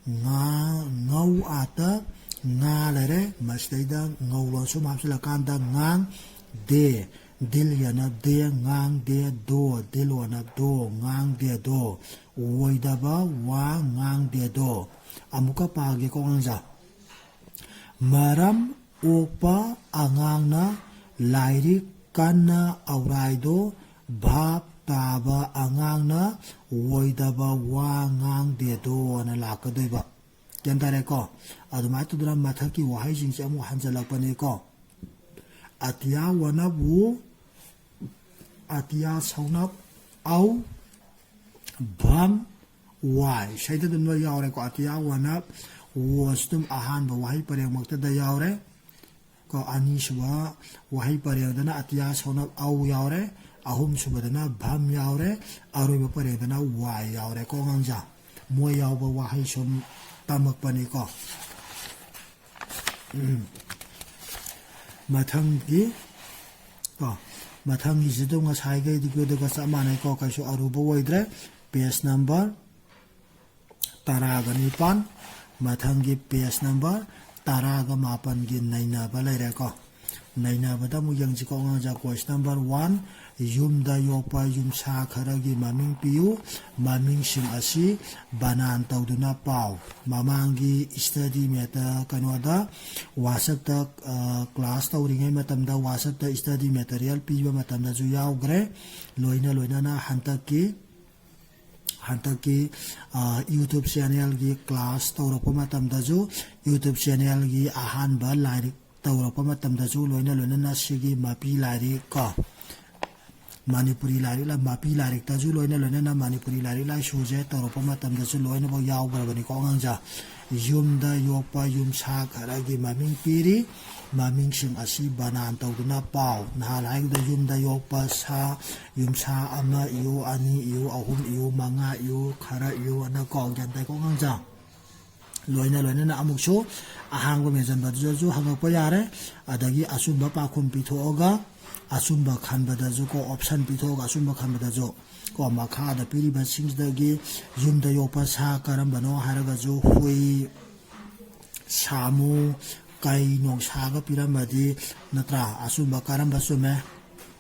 ꯉꯥ, ꯉꯧ ꯑꯥꯇ ꯉꯥ ꯂꯩꯔꯦ꯫ ꯃꯁꯤꯗꯩꯗ ꯉꯧ ꯂꯣꯟꯁꯨꯝ ꯍꯥꯞꯆꯤꯜꯂꯀꯥꯟꯗ ꯉꯥꯡ꯫ ꯗꯦ, ꯗꯤꯜ ꯌꯥꯅꯕ ꯗꯦ, ꯉꯥꯡꯗꯦ꯫ ꯗꯣ, ꯗꯤꯜ ꯋꯥꯅꯕ ꯗꯣ, ꯉꯥꯡꯗꯦꯗꯣ꯫ ꯑꯣꯏꯗꯕ ꯋꯥ ꯉꯥꯡꯗꯦꯗꯣ꯫ ꯑꯃꯨꯛꯀ ꯄꯥꯒꯦꯀꯣ ꯑꯉꯥꯡꯁꯦ꯫ ꯃꯔꯝ ꯑꯣꯛꯄ ꯑꯉꯥꯡꯅ ꯂꯥꯏꯔꯤꯛ ꯀꯟꯅ ꯑꯧꯔꯥꯏꯗꯣ꯫ ꯚꯥꯞ ꯇꯥꯕ ꯑꯉꯥꯡꯅ ꯑꯣꯏꯗꯕ ꯋꯥ ꯉꯥꯡꯗꯦꯗꯣꯅ ꯂꯥꯛꯀꯗꯣꯏꯕ꯫ ꯒ꯭ꯌꯥꯟ ꯇꯥꯔꯦꯀꯣ? ꯑꯗꯨꯃꯥꯏꯅ ꯇꯧꯗꯅ ꯃꯊꯛꯀꯤ ꯋꯥꯍꯩꯁꯤꯡꯁꯦ ꯑꯃꯨꯛ ꯍꯟꯖꯜꯂꯛꯄꯅꯤꯀꯣ꯫ ꯑꯇꯤꯌꯥ ꯋꯥꯅꯕꯨ, ꯑꯇꯤꯌꯥ ꯁꯧꯅꯞ ꯑꯧ, ꯚꯝ ꯋꯥꯏ꯫ ꯁꯩꯗ ꯑꯗꯨꯝ ꯂꯣꯏ ꯌꯥꯎꯔꯦꯀꯣ꯫ ꯑꯇꯤꯌꯥ ꯋꯥꯅꯞ ꯋꯣꯁ ꯑꯗꯨꯝ ꯑꯍꯥꯟꯕ ꯋꯥꯍꯩ ꯄꯔꯦꯡꯃꯛꯇꯗ ꯌꯥꯎꯔꯦ꯫ ꯀꯣ, ꯑꯅꯤꯁꯨꯕ ꯋꯥꯍꯩ ꯄꯔꯦꯡꯗꯅ ꯑꯇꯤꯌꯥ ꯁꯧꯅꯞ ꯑꯧ ꯌꯥꯎꯔꯦ, ꯑꯍꯨꯝꯁꯨꯕꯗꯅ ꯚꯝ ꯌꯥꯎꯔꯦ, ꯑꯔꯣꯏꯕ ꯄꯔꯦꯡꯗꯅ ꯋꯥꯏ ꯌꯥꯎꯔꯦꯀꯣ ꯑꯉꯥꯡꯖꯥ꯫ ꯃꯣꯏ ꯌꯥꯎꯕ ꯋꯥꯍꯩ ꯁꯨꯝ ꯇꯝꯃꯛꯄꯅꯤꯀꯣ꯫ ꯎꯝ꯫ ꯃꯊꯪꯒꯤ, ꯀꯣ, ꯃꯊꯪꯒꯤꯁꯤꯗ ꯉꯁꯥꯏꯈꯩꯗꯨꯒ ꯆꯞ ꯃꯥꯟꯅꯩꯀꯣ, ꯀꯩꯁꯨ ꯑꯔꯨꯕ ꯑꯣꯏꯗ꯭ꯔꯦ꯫ Page number ꯇꯔꯥꯒ ꯅꯤꯄꯥꯟ, ꯃꯊꯪꯒꯤ page number ꯇꯔꯥꯒ ꯃꯥꯄꯟꯒꯤ ꯅꯩꯅꯕ ꯂꯩꯔꯦꯀꯣ꯫ ꯅꯩꯅꯕꯗ ꯑꯃꯨꯛ ꯌꯦꯡꯁꯤꯀꯣ ꯑꯉꯥꯡꯁꯦ꯫ Question number one, ꯌꯨꯝꯗ ꯌꯣꯛꯄ ꯌꯨꯝꯁꯥ ꯈꯔꯒꯤ ꯃꯃꯤꯡ ꯄꯤꯌꯨ꯫ ꯃꯃꯤꯡꯁꯤꯡ ꯑꯁꯤ ꯕꯅꯥꯟ ꯇꯧꯗꯨꯅ ꯄꯥꯎ꯫ ꯃꯃꯥꯡꯒꯤ study ꯃꯦꯇ-, ꯀꯩꯅꯣꯗ WhatsApp-ꯇ, ꯑ, class ꯇꯧꯔꯤꯉꯩ ꯃꯇꯝꯗ WhatsApp-ꯇ study material ꯄꯤꯕ ꯃꯇꯝꯗꯁꯨ ꯌꯥꯎꯈ꯭ꯔꯦ꯫ ꯂꯣꯏꯅ ꯂꯣꯏꯅꯅ ꯍꯟꯗꯛꯀꯤ ꯍꯟꯗꯛꯀꯤ, ꯑ, YouTube channel-ꯒꯤ class ꯇꯧꯔꯛꯄ ꯃꯇꯝꯗꯁꯨ, YouTube channel-ꯒꯤ ꯑꯍꯥꯟꯕ ꯂꯥꯏꯔꯤꯛ ꯇꯧꯔꯛꯄ ꯃꯇꯝꯗꯁꯨ ꯂꯣꯏꯅ ꯂꯣꯏꯅꯅ ꯁꯤꯒꯤ ꯃꯄꯤ ꯂꯥꯏꯔꯤꯛ ꯀꯣ, ꯃꯅꯤꯄꯨꯔꯤ ꯂꯥꯏꯔꯤꯛ ꯂ-, ꯃꯄꯤ ꯂꯥꯏꯔꯤꯛꯇꯁꯨ ꯂꯣꯏꯅ ꯂꯣꯏꯅꯅ ꯃꯅꯤꯄꯨꯔꯤ ꯂꯥꯏꯔꯤꯛ ꯂꯥꯏꯁꯨꯁꯦ ꯇꯧꯔꯛꯄ ꯃꯇꯝꯗꯁꯨ ꯂꯣꯏꯅꯃꯛ ꯌꯥꯎꯈ꯭ꯔꯕꯅꯤꯀꯣ ꯑꯉꯥꯡꯁꯦ꯫ ꯌꯨꯝꯗ ꯌꯣꯛꯄ ꯌꯨꯝꯁꯥ ꯈꯔꯒꯤ ꯃꯃꯤꯡ ꯄꯤꯔꯤ꯫ ꯃꯃꯤꯡꯁꯤꯡ ꯑꯁꯤ ꯕꯅꯥꯟ ꯇꯧꯗꯨꯅ ꯄꯥꯎ꯫ ꯅꯍꯥꯟ ꯍꯥꯏꯈꯤꯕꯗ ꯌꯨꯝꯗ ꯌꯣꯛꯄ ꯁꯥ, ꯌꯨꯝꯁꯥ ꯑꯃ ꯏꯌꯨ, ꯑꯅꯤ ꯏꯌꯨ, ꯑꯍꯨꯝ ꯏꯌꯨ, ꯃꯉꯥ ꯏꯌꯨ, ꯈꯔ ꯏꯌꯨ ꯑꯅ ꯀꯣ, ꯒ꯭ꯌꯥꯟ ꯇꯥꯏꯀꯣ ꯑꯉꯥꯡꯁꯦ? ꯂꯣꯏꯅ ꯂꯣꯏꯅꯅ ꯑꯃꯨꯛꯁꯨ ꯑꯍꯥꯡꯕ ꯃꯦꯟꯁꯤꯟꯕꯗꯨꯗꯁꯨ ꯍꯪꯉꯛꯄ ꯌꯥꯔꯦ꯫ ꯑꯗꯒꯤ ꯑꯆꯨꯝꯕ ꯄꯥꯎꯈꯨꯝ ꯄꯤꯊꯣꯛꯑꯒ ꯑꯆꯨꯝꯕ ꯈꯟꯕꯗꯁꯨ ꯀꯣ, ꯑꯣꯞꯁꯟ ꯄꯤꯊꯣꯛꯑꯒ ꯑꯆꯨꯝꯕ ꯈꯟꯕꯗꯁꯨ ꯀꯣ, ꯃꯈꯥꯗ ꯄꯤꯔꯤꯕꯁꯤꯡꯁꯤꯗꯒꯤ ꯌꯨꯝꯗ ꯌꯣꯛꯄ ꯁꯥ ꯀꯔꯝꯕꯅꯣ ꯍꯥꯏꯔꯒꯁꯨ ꯍꯨꯏ, ꯁꯥꯃꯨ, ꯀꯩ, ꯅꯣꯡꯁꯥꯒ ꯄꯤꯔꯝꯃꯗꯤ ꯅꯠꯇ꯭ꯔꯥ? ꯑꯆꯨꯝꯕ ꯀꯔꯝꯕ ꯆꯨꯝꯃꯦ?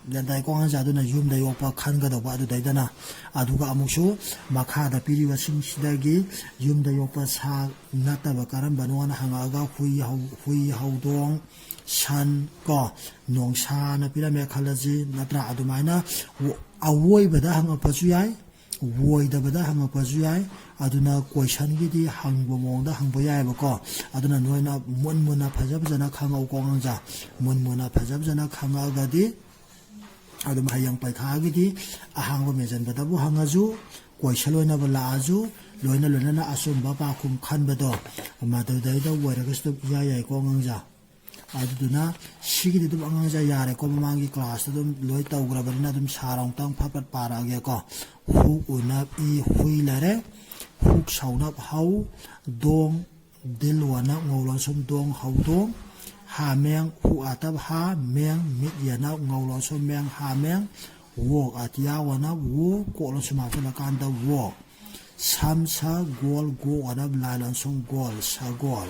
ꯒ꯭ꯌꯥꯟ ꯇꯥꯏꯀꯣ ꯑꯉꯥꯡꯁꯦ? ꯑꯗꯨꯅ ꯌꯨꯝꯗ ꯌꯣꯛꯄ ꯈꯟꯒꯗꯧꯕ ꯑꯗꯨꯗꯩꯗꯅ꯫ ꯑꯗꯨꯒ ꯑꯃꯨꯛꯁꯨ ꯃꯈꯥꯗ ꯄꯤꯔꯤꯕꯁꯤꯡꯁꯤꯗꯒꯤ ꯌꯨꯝꯗ ꯌꯣꯛꯄ ꯁꯥ ꯅꯠꯇꯕ ꯀꯔꯝꯕꯅꯣꯅ ꯍꯪꯉꯛꯑꯒ ꯍꯨꯏ, ꯍꯧ-, ꯍꯨꯏ, ꯍꯧꯗꯣꯡ, ꯁꯟ ꯀꯣ, ꯅꯣꯡꯁꯥꯅ ꯄꯤꯔꯝꯃꯦ ꯈꯜꯂꯁꯤ ꯅꯠꯇ꯭ꯔꯥ? ꯑꯗꯨꯃꯥꯏꯅ ꯑꯣ-, ꯑꯋꯣꯏꯕꯗ ꯍꯪꯉꯛꯄꯁꯨ ꯌꯥꯏ, ꯑꯣꯏꯗꯕꯗ ꯍꯪꯉꯛꯄꯁꯨ ꯌꯥꯏ꯫ ꯑꯗꯨꯅ ꯀꯣꯏꯁꯟꯒꯤꯗꯤ ꯍꯪꯕ ꯃꯑꯣꯡꯗ ꯍꯪꯕ ꯌꯥꯏꯑꯕꯀꯣ꯫ ꯑꯗꯨꯅ ꯅꯣꯏꯅ ꯃꯨꯟ ꯃꯨꯟꯅ ꯐꯖ ꯐꯖꯅ ꯈꯪꯉꯛꯎꯀꯣ ꯑꯉꯥꯡꯁꯦ꯫ ꯃꯨꯟ ꯃꯨꯟꯅ ꯐꯖ ꯐꯖꯅ ꯈꯪꯉꯛꯑꯒꯗꯤ ꯑꯗꯨꯝ ꯍꯌꯦꯡ ꯄꯩꯈꯥꯒꯤꯗꯤ ꯑꯍꯥꯡꯕ ꯃꯦꯟꯁꯤꯟꯕꯗꯕꯨ ꯍꯪꯉꯁꯨ, ꯀꯣꯏꯁꯟ ꯑꯣꯏꯅꯕ ꯂꯥꯛꯑꯁꯨ, ꯂꯣꯏꯅ ꯂꯣꯏꯅꯅ ꯑꯆꯨꯝꯕ ꯄꯥꯎꯈꯨꯝ ꯈꯟꯕꯗꯣ ꯃꯗꯨꯗꯩꯗ ꯑꯣꯏꯔꯒꯁꯨ ꯑꯗꯨꯝ ꯏꯌꯥ ꯌꯥꯏꯀꯣ ꯑꯉꯥꯡꯁꯦ꯫ ꯑꯗꯨꯗꯨꯅ ꯁꯤꯒꯤꯗꯤ ꯑꯗꯨꯝ ꯑꯉꯥꯡꯁꯦ ꯌꯥꯔꯦꯀꯣ, ꯃꯃꯥꯡꯒꯤ ꯀ꯭ꯂꯥꯁꯇ ꯑꯗꯨꯝ ꯂꯣꯏ ꯇꯧꯈ꯭ꯔꯕꯅꯤꯅ ꯑꯗꯨꯝ ꯁꯥꯔ ꯑꯃꯨꯛꯇꯪ ꯐꯠ ꯐꯠ ꯄꯥꯔꯛꯑꯒꯦꯀꯣ꯫ ꯍꯨꯛ ꯎꯅꯞ ꯏ ꯍꯨꯏ ꯂꯩꯔꯦ, ꯍꯨꯛ ꯁꯧꯅꯞ ꯍꯧ, ꯗꯣꯡ ꯗꯤꯜ ꯋꯥꯅꯞ ꯉꯧ ꯂꯣꯟꯁꯨꯝ ꯗꯣꯡ ꯍꯧꯗꯣꯡ, ꯍꯥꯃꯦꯡ ꯍꯨꯛ ꯑꯇꯞ ꯍꯥ ꯃꯦꯡ ꯃꯤꯠ ꯌꯦꯅꯞ ꯉꯧ ꯂꯣꯟꯁꯨꯝ ꯃꯦꯡ ꯍꯥꯃꯦꯡ, ꯋꯣꯛ ꯑꯇꯤꯌꯥ ꯋꯥꯅꯞ ꯋꯣ ꯀꯣꯛ ꯂꯣꯟꯁꯨꯝ ꯍꯥꯞꯆꯤꯜꯂꯀꯥꯟꯗ ꯋꯣꯛ꯫ ꯁꯝ ꯁ ꯒꯣꯜ ꯒꯣꯛ ꯑꯅꯞ ꯂꯥꯏ ꯂꯣꯟꯁꯨꯝ ꯒꯣꯜ ꯁꯒꯣꯜ꯫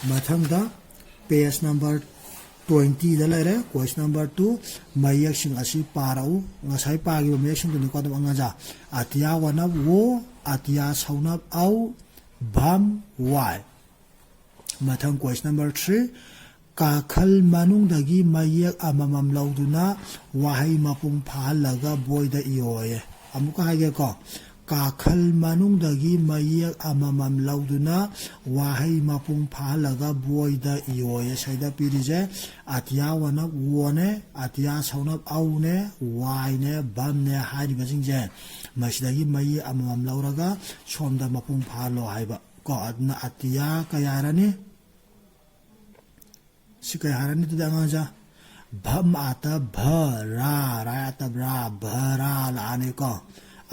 ꯃꯊꯪꯗ page number twenty ꯗ ꯂꯩꯔꯦ, question number two, ꯃꯌꯦꯛꯁꯤꯡ ꯑꯁꯤ ꯄꯥꯔꯛꯎ꯫ ꯉꯁꯥꯏ ꯄꯥꯈꯤꯕ ꯃꯌꯦꯛꯁꯤꯡꯗꯨꯅꯤꯀꯣ ꯑꯗꯨꯝ ꯑꯉꯥꯡꯖꯥ꯫ ꯑꯇꯤꯌꯥ ꯋꯥꯅꯞ ꯋꯣ, ꯑꯇꯤꯌꯥ ꯁꯧꯅꯞ ꯑꯧ, ꯚꯝ ꯋꯥꯏ꯫ ꯃꯊꯪ question number three, ꯀꯥꯈꯜ ꯃꯅꯨꯡꯗꯒꯤ ꯃꯌꯦꯛ ꯑꯃꯃꯝ ꯂꯧꯗꯨꯅ ꯋꯥꯍꯩ ꯃꯄꯨꯡ ꯐꯥꯍꯜꯂꯒ ꯕꯣꯏꯗ ꯏꯌꯣꯌꯦ꯫ ꯑꯃꯨꯛꯀ ꯍꯥꯏꯒꯦꯀꯣ꯫ ꯀꯥꯈꯜ ꯃꯅꯨꯡꯗꯒꯤ ꯃꯌꯦꯛ ꯑꯃꯃꯝ ꯂꯧꯗꯨꯅ ꯋꯥꯍꯩ ꯃꯄꯨꯡ ꯐꯥꯍꯜꯂꯒ ꯕꯣꯏꯗ ꯏꯌꯣꯌꯦ꯫ ꯁꯩꯗ ꯄꯤꯔꯤꯁꯦ ꯑꯇꯤꯌꯥ ꯋꯥꯅ ꯋꯣꯅꯦ, ꯑꯇꯤꯌꯥ ꯁꯧꯅꯞ ꯑꯧꯅꯦ, ꯋꯥꯏꯅꯦ, ꯕꯝꯅꯦ ꯍꯥꯏꯔꯤꯕꯁꯤꯡꯁꯦ ꯃꯁꯤꯗꯒꯤ ꯃꯌꯦꯛ ꯑꯃꯃꯝ ꯂꯧꯔꯒ ꯁꯣꯝꯗ ꯃꯄꯨꯡ ꯐꯥꯍꯜꯂꯣ ꯍꯥꯏꯕ ꯀꯣ꯫ ꯑꯗꯨꯅ ꯑꯇꯤꯌꯥ ꯀꯩ ꯍꯥꯏꯔꯅꯤ? ꯁꯤ ꯀꯩ ꯍꯥꯏꯔꯅꯤ ꯑꯗꯨꯗꯤ ꯑꯉꯥꯡꯁꯦ? ꯚꯝ ꯑꯥꯇ ꯚ, ꯔꯥ, ꯔꯥꯏ ꯑꯥꯇ ꯔꯥ, ꯚ ꯔꯥ ꯂꯥꯛꯑꯅꯤꯀꯣ꯫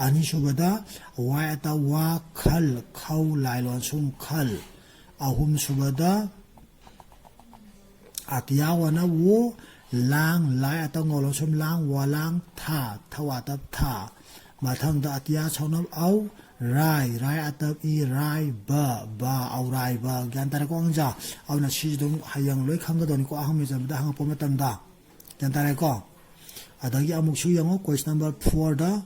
ꯑꯅꯤꯁꯨꯕꯗ ꯋꯥꯏ ꯑꯥꯇ ꯋꯥ, ꯈꯜ, ꯈꯧ, ꯂꯥꯏ ꯂꯣꯟꯁꯨꯝ ꯈꯜ꯫ ꯑꯍꯨꯝꯁꯨꯕꯗ ꯑꯇꯤꯌꯥ ꯋꯥꯅ ꯋꯣ, ꯂꯥꯡ, ꯂꯥꯏ ꯑꯥꯇ ꯉꯧ ꯂꯣꯟꯁꯨꯝ ꯂꯥꯡ, ꯋꯥꯂꯥꯡ ꯊꯥ, ꯊꯧ ꯑꯥꯇ ꯊꯥ꯫ ꯃꯊꯪꯗ ꯑꯇꯤꯌꯥ ꯁꯧꯅꯞ ꯑꯧ, ꯔꯥꯏ, ꯔꯥꯏ ꯑꯇꯞ ꯏ, ꯔꯥꯏ, ꯕ, ꯕ, ꯑꯧꯔꯥꯏꯕ꯫ ꯒ꯭ꯌꯥꯟ ꯇꯥꯔꯦꯀꯣ ꯑꯉꯥꯡꯁꯥ? ꯑꯗꯨꯅ ꯁꯤꯁꯨ ꯑꯗꯨꯝ ꯍꯌꯦꯡ ꯂꯣꯏ ꯈꯪꯒꯗꯧꯅꯤꯀꯣ, ꯑꯍꯥꯡꯕ ꯃꯦꯟꯁꯤꯟꯕꯗ ꯍꯪꯉꯛꯄ ꯃꯇꯝꯗ꯫ ꯒ꯭ꯌꯥꯟ ꯇꯥꯔꯦꯀꯣ? ꯑꯗꯒꯤ ꯑꯃꯨꯛꯁꯨ ꯌꯦꯡꯉꯣ, question number fourꯗ꯫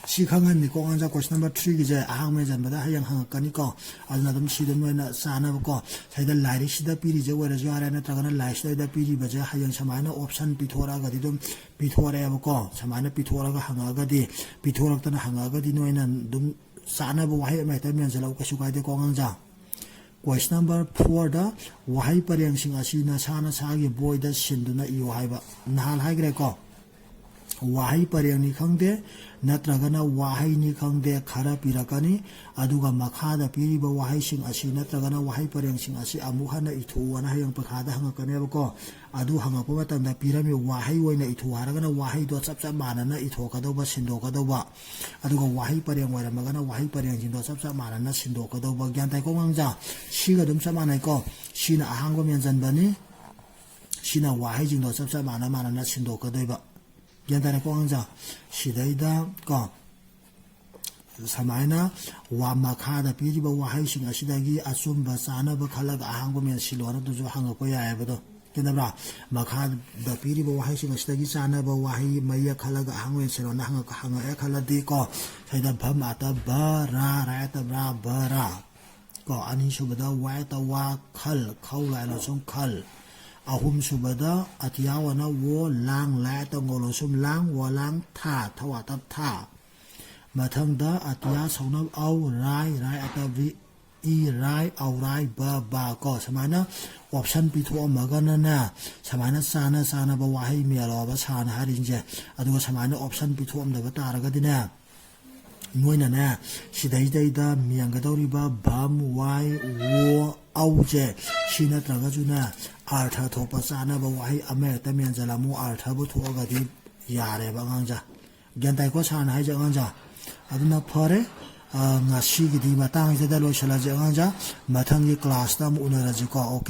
ꯁꯤ ꯈꯪꯍꯟꯅꯤꯀꯣ ꯑꯉꯥꯡꯁꯥ, question number threeꯒꯤꯁꯦ ꯑꯍꯥꯡꯕ ꯃꯦꯟꯁꯤꯟꯕꯗ ꯍꯌꯦꯡ ꯍꯪꯉꯛꯀꯅꯤꯀꯣ꯫ ꯑꯗꯨꯅ ꯑꯗꯨꯝ ꯁꯤꯗ ꯅꯣꯏꯅ ꯆꯥꯅꯕꯀꯣ, ꯁꯤꯗ ꯂꯥꯏꯔꯤꯛꯁꯤꯗ ꯄꯤꯔꯤꯁꯦ ꯑꯣꯏꯔꯁꯨ ꯌꯥꯔꯦ, ꯅꯠꯇ꯭ꯔꯒꯅ ꯂꯥꯏꯔꯤꯛꯁꯤꯗ ꯄꯤꯔꯤꯕꯁꯦ ꯍꯌꯦꯡ ꯁꯨꯃꯥꯏꯅ option ꯄꯤꯊꯣꯔꯛꯑꯒꯗꯤ ꯑꯗꯨꯝ ꯄꯤꯊꯣꯔꯛꯑꯦꯕꯀꯣ꯫ ꯁꯨꯃꯥꯏꯅ ꯄꯤꯊꯣꯔꯛꯑꯒ ꯍꯪꯉꯛꯑꯒꯗꯤ, ꯄꯤꯊꯣꯔꯛꯇꯅ ꯍꯪꯉꯛꯑꯒꯗꯤ ꯅꯣꯏꯅ ꯑꯗꯨꯝ ꯆꯥꯅꯕ ꯋꯥꯍꯩ ꯑꯃ ꯍꯦꯛꯇ ꯃꯦꯟꯁꯤꯜꯂꯛꯎ, ꯀꯩꯁꯨ ꯀꯥꯏꯗꯦꯀꯣ ꯑꯉꯥꯡꯁꯥ꯫ Question number fourꯗ ꯋꯥꯍꯩ ꯄꯔꯦꯡꯁꯤꯡ ꯑꯁꯤ ꯅꯁꯥ ꯅꯁꯥꯒꯤ ꯕꯣꯏꯗ ꯁꯤꯟꯗꯨꯅ ꯏꯌꯨ ꯍꯥꯏꯕ꯫ ꯅꯍꯥꯟ ꯍꯥꯏꯈ꯭ꯔꯦꯀꯣ, ꯋꯥꯍꯩ ꯄꯔꯦꯡꯅꯤ ꯈꯪꯗꯦ, ꯅꯠꯇ꯭ꯔꯒꯅ ꯋꯥꯍꯩꯅꯤ ꯈꯪꯗꯦ, ꯈꯔ ꯄꯤꯔꯛꯀꯅꯤ꯫ ꯑꯗꯨꯒ ꯃꯈꯥꯗ ꯄꯤꯔꯤꯕ ꯋꯥꯍꯩꯁꯤꯡ ꯑꯁꯤ ꯅꯠꯇ꯭ꯔꯒꯅ ꯋꯥꯍꯩ ꯄꯔꯦꯡꯁꯤꯡ ꯑꯁꯤ ꯑꯃꯨꯛ ꯍꯟꯅ ꯏꯊꯣꯛꯎꯅ ꯍꯌꯦꯡ ꯄꯩꯈꯥꯗ ꯍꯪꯉꯛꯀꯅꯦꯕꯀꯣ꯫ ꯑꯗꯨ ꯍꯪꯉꯛꯄ ꯃꯇꯝꯗ ꯄꯤꯔꯝꯃꯤ ꯋꯥꯍꯩ ꯑꯣꯏꯅ ꯏꯊꯣꯛꯎ ꯍꯥꯏꯔꯒꯅ ꯋꯥꯍꯩꯗꯣ ꯆꯞ ꯆꯞ ꯃꯥꯟꯅꯅ ꯏꯊꯣꯛꯀꯗꯧꯕ, ꯁꯤꯟꯗꯣꯛꯀꯗꯧꯕ꯫ ꯑꯗꯨꯒ ꯋꯥꯍꯩ ꯄꯔꯦꯡ ꯑꯣꯏꯔꯝꯃꯒꯅ ꯋꯥꯍꯩ ꯄꯔꯦꯡꯁꯤꯡꯗꯣ ꯆꯞ ꯆꯞ ꯃꯥꯟꯅꯅ ꯁꯤꯟꯗꯣꯛꯀꯗꯧꯕ꯫ ꯒ꯭ꯌꯥꯟ ꯇꯥꯏꯀꯣ ꯑꯉꯥꯡꯁꯥ? ꯁꯤꯒ ꯑꯗꯨꯝ ꯆꯞ ꯃꯥꯟꯅꯩꯀꯣ꯫ ꯁꯤꯅ ꯑꯍꯥꯡꯕ ꯃꯦꯟꯁꯤꯟꯕꯅꯤ, ꯁꯤꯅ ꯋꯥꯍꯩꯁꯤꯡꯗꯣ ꯆꯞ ꯆꯞ ꯃꯥꯟꯅ ꯃꯥꯟꯅꯅ ꯁꯤꯟꯗꯣꯛꯀꯗꯣꯏꯕ꯫ ꯒ꯭ꯌꯥꯟ ꯇꯥꯔꯦꯀꯣ ꯑꯉꯥꯡꯁꯥ? ꯁꯤꯗꯩꯗ ꯀꯣ, ꯁꯨꯃꯥꯏꯅ ꯋꯥ-, ꯃꯈꯥꯗ ꯄꯤꯔꯤꯕ ꯋꯥꯍꯩꯁꯤꯡ ꯑꯁꯤꯗꯒꯤ ꯑꯆꯨꯝꯕ ꯆꯥꯅꯕ ꯈꯜꯂꯒ ꯑꯍꯥꯡꯕ ꯃꯦꯟꯁꯤꯜꯂꯣꯅ ꯑꯗꯨꯁꯨ ꯍꯪꯉꯛꯄ ꯌꯥꯏꯑꯕꯗꯣ꯫ ꯒ꯭ꯌꯥꯟ ꯇꯥꯕ꯭ꯔꯥ? ꯃꯈꯥꯗ ꯄꯤꯔꯤꯕ ꯋꯥꯍꯩꯁꯤꯡ ꯑꯁꯤꯗꯒꯤ ꯆꯥꯅꯕ ꯋꯥꯍꯩ ꯃꯌꯦꯛ ꯈꯜꯂꯒ ꯑꯍꯥꯡꯕ ꯃꯦꯟꯁꯤꯜꯂꯣꯅ ꯍꯪꯉꯛ-, ꯍꯪꯉꯛꯑꯦ ꯈꯜꯂꯗꯤꯀꯣ, ꯁꯤꯗ ꯚꯝ ꯑꯥꯇ ꯚ, ꯔꯥ, ꯔꯥꯏ ꯑꯥꯇ ꯔꯥ, ꯚ ꯔꯥ꯫ ꯀꯣ, ꯑꯅꯤꯁꯨꯕꯗ ꯋꯥꯏ ꯑꯥꯇ ꯋꯥ, ꯈꯜ, ꯈꯧ ꯂꯥꯏ ꯂꯣꯟꯁꯨꯝ ꯈꯜ꯫ ꯑꯍꯨꯝꯁꯨꯕꯗ ꯑꯇꯤꯌꯥ ꯋꯥꯅ ꯋꯣ, ꯂꯥꯡ, ꯂꯥꯏ ꯑꯥꯇ ꯉꯧ ꯂꯣꯟꯁꯨꯝ ꯂꯥꯡ, ꯋꯥꯂꯥꯡ ꯊꯥ, ꯊꯧ ꯑꯥꯇ ꯊꯥ꯫ ꯃꯊꯪꯗ ꯑꯇꯤꯌꯥ ꯁꯧꯅꯕ ꯑꯧ, ꯔꯥꯏ, ꯔꯥꯏ ꯑꯇ ꯕꯤ, ꯏ, ꯔꯥꯏ, ꯑꯧꯔꯥꯏ, ꯕ, ꯕꯥ ꯀꯣ꯫ ꯁꯨꯃꯥꯏꯅ option ꯄꯤꯊꯣꯛꯑꯝꯃꯒꯅꯅꯦ, ꯁꯨꯃꯥꯏꯅ ꯆꯥꯅ ꯆꯥꯅꯕ ꯋꯥꯍꯩ ꯃꯦꯜꯂꯣꯕ ꯁꯥꯔꯅ ꯍꯥꯏꯔꯤꯁꯤꯡꯁꯦ꯫ ꯑꯗꯨꯒ ꯁꯨꯃꯥꯏꯅ option ꯄꯤꯊꯣꯛꯑꯝꯗꯕ ꯇꯥꯔꯒꯗꯤꯅꯦ, ꯅꯣꯏꯅꯅꯦ, ꯁꯤꯗꯩꯗꯩꯗ ꯃꯦꯟꯒꯗꯧꯔꯤꯕ ꯚꯝ, ꯋꯥꯏ, ꯋꯣ, ꯑꯧꯁꯦ, ꯁꯤ ꯅꯠꯇ꯭ꯔꯒꯁꯨꯅꯦ, ꯑꯥꯔꯊ ꯊꯣꯛꯄ ꯆꯥꯅꯕ ꯋꯥꯍꯩ ꯑꯃ ꯍꯦꯛꯇ ꯃꯦꯟꯖꯜꯂꯝꯃꯨ, ꯑꯥꯔꯊꯕꯨ ꯊꯣꯛꯑꯒꯗꯤ ꯌꯥꯔꯦꯕ ꯑꯉꯥꯡꯁꯦ꯫ ꯒ꯭ꯌꯥꯟ ꯇꯥꯏꯀꯣ ꯁꯥꯔꯅ ꯍꯥꯏꯁꯦ ꯑꯉꯥꯡꯁꯦ? ꯑꯗꯨꯅ ꯐꯔꯦ, ꯑ, ꯉꯁꯤꯒꯤꯗꯤ ꯃꯇꯥꯡꯁꯤꯗ ꯂꯣꯏꯁꯤꯜꯂꯁꯦ ꯑꯉꯥꯡꯁꯦ꯫ ꯃꯊꯪꯒꯤ classꯇ ꯑꯃꯨꯛ ꯎꯅꯔꯁꯤꯀꯣ꯫ OK꯫